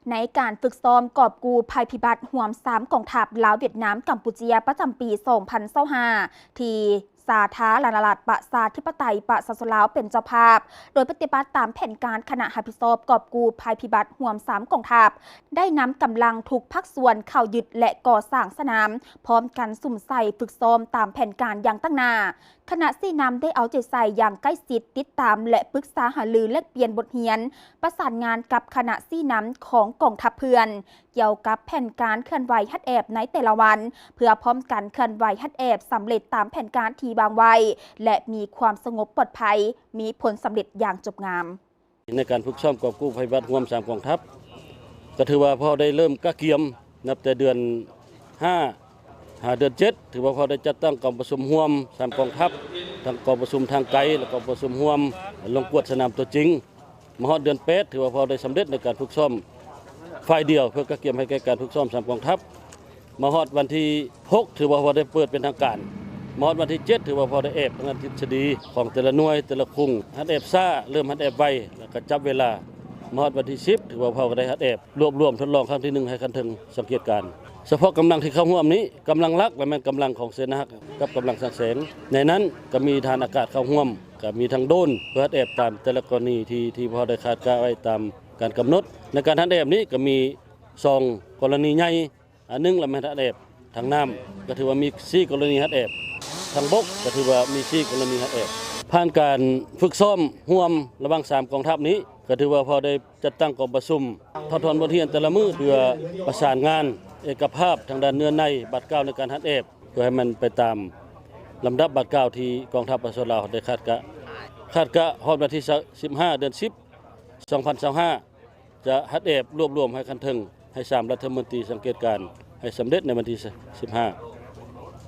ໃນການຝຶກຊ້ອມກອບກູ້ໄພພິບັດຮ່ວມສາມກອງທັບ ລາວ-ຫວຽດນາມ-ກຳປູເຈຍ ປະຈຳປີສອງພັນຊາວຫ້າ ທີ່ສາທາລະນະລັດ ປະຊາທິປະໄຕ ປະຊາຊົນລາວ ເປັນເຈົ້າພາບ, ໂດຍປະຕິບັດຕາມແຜນການຄະນະຮັບຜິດຊອບກອບກູ້ໄພພິບັດຮ່ວມສາມກອງທັບ ໄດ້ນຳກຳລັງທຸກພາກສ່ວນເຂົ້າຍຶດ ແລະ ກໍ່ສ້າງສະໜາມ, ພ້ອມກັນສຸມໃສ່ຝຶກຊ້ອມຕາມແຜນການຢ່າງຕັ້ງໜ້າ. ຄະນະຊີ້ນຳໄດ້ເອົາໃຈໃສ່ຢ່າງໃກ້ຊິດ, ຕິດຕາມ ແລະ ປຶກສາຫາລືແລກປ່ຽນບົດຮຽນ, ປະສານງານກັບຄະນະຊີ້ນຳຂອງກອງທັບເພື່ອນ ກ່ຽວກັບແຜນການເຄື່ອນໄຫວຮັດແອບໃນແຕ່ລະວັນ, ເພື່ອພ້ອມກັນເຄື່ອນໄຫວຮັດແອບສຳເລັດຕາມແຜນການທີ່ວາງໄວ້ ແລະ ມີຄວາມສະຫງົບປອດໄພ, ມີຜົນສຳເລັດຢ່າງຈົບງາມ. ໃນການຝຶກຊ້ອມກອບກູ້ໄພພິບັດຮ່ວມສາມກອງທັບ ກໍຖືວ່າພວກເຮົາໄດ້ເລີ່ມກະກຽມນັບແຕ່ເດືອນຫ້າ ຫາເດືອນເຈັດ ຖືວ່າພວກເຮົາໄດ້ຈັດຕັ້ງກອງປະຊຸມຮ່ວມສາມກອງທັບ, ທັງກອງປະຊຸມທາງໄກ ແລະ ກອງປະຊຸມຮ່ວມລົງກວດສະໜາມຕົວຈິງ. ມາຮອດເດືອນແປດ ຖືວ່າພວກເຮົາໄດ້ສຳເລັດໃນການຝຶກຊ້ອມຝ່າຍດຽວ ເພື່ອກະກຽມໃຫ້ແກ່ການຝຶກຊ້ອມສາມກອງທັບ. ມາຮອດວັນທີຫົກ ຖືວ່າພວກເຮົາໄດ້ເປີດເປັນທາງການ. ມາຮອດວັນທີເຈັດ ຖືວ່າພວກເຮົາໄດ້ແອບທາງດ້ານທິດສະດີຂອງແຕ່ລະໜ່ວຍ, ແຕ່ລະຄຸ້ມ, ຮັດແອບຊ້າ, ເລີ່ມຮັດແອບໄວ ແລ້ວກໍຈັບເວລາ. ມາຮອດວັນທີສິບ ຖືວ່າພວກເຮົາກໍໄດ້ຮັດແອບລວບລວມທົດລອງຄັ້ງທີໜຶ່ງໃຫ້ຂັ້ນເທິງສັງເກດການ. ສະເພາະກຳລັງທີ່ເຂົ້າຮ່ວມນີ້, ກຳລັງຫຼັກລະແມ່ນກຳລັງຂອງເສນາຮັກກັບກຳລັງສັງແສງ. ໃນນັ້ນກໍມີທະຫານອາກາດເຂົ້າຮ່ວມ, ກໍມີທັງໂດຣນເພື່ອຮັດແອບຕາມແຕ່ລະກໍລະນີທີ່ ທີ່ພວກເຮົາໄດ້ຄາດກະໄວ້ຕາມການກຳນົດ. ໃນການຮັດແອບນີ້ກໍມີສອງກໍລະນີໃຫຍ່, ອັນໜຶ່ງລະແມ່ນຮັດແອບທາງນ້ຳ ກໍຖືວ່າມີສີ່ກໍລະນີຮັດແອບ, ທາງບົກກໍຖືວ່າມີສີ່ກໍລະນີຮັດແອບ. ຜ່ານການຝຶກຊ້ອມຮ່ວມລະຫວ່າງສາມກອງທັບນີ້ ກໍຖືວ່າພວກເຮົາໄດ້ຈັດຕັ້ງກອງປະຊຸມ ຖອດຖອນບົດຮຽນແຕ່ລະມື້ ເພື່ອປະສານງານເອກະພາບທາງດ້ານເນື້ອໃນ ບາດກ້າວໃນການຮັດແອບ ເພື່ອໃຫ້ມັນໄປຕາມລຳດັບບາດກ້າວທີ່ກອງທັບປະຊາຊົນລາວໄດ້ຄາດກະ. ຄາດກະຮອດວັນທີສິບຫ້າ ເດືອນສິບ ສອງພັນຊາວຫ້າ ຈະຮັດແອບລວບລວມໃຫ້ຂັ້ນເທິງ ໃຫ້ສາມລັດຖະມົນຕີສັງເກດການໃຫ້ສຳເລັດໃນວັນທີສິບຫ້າ.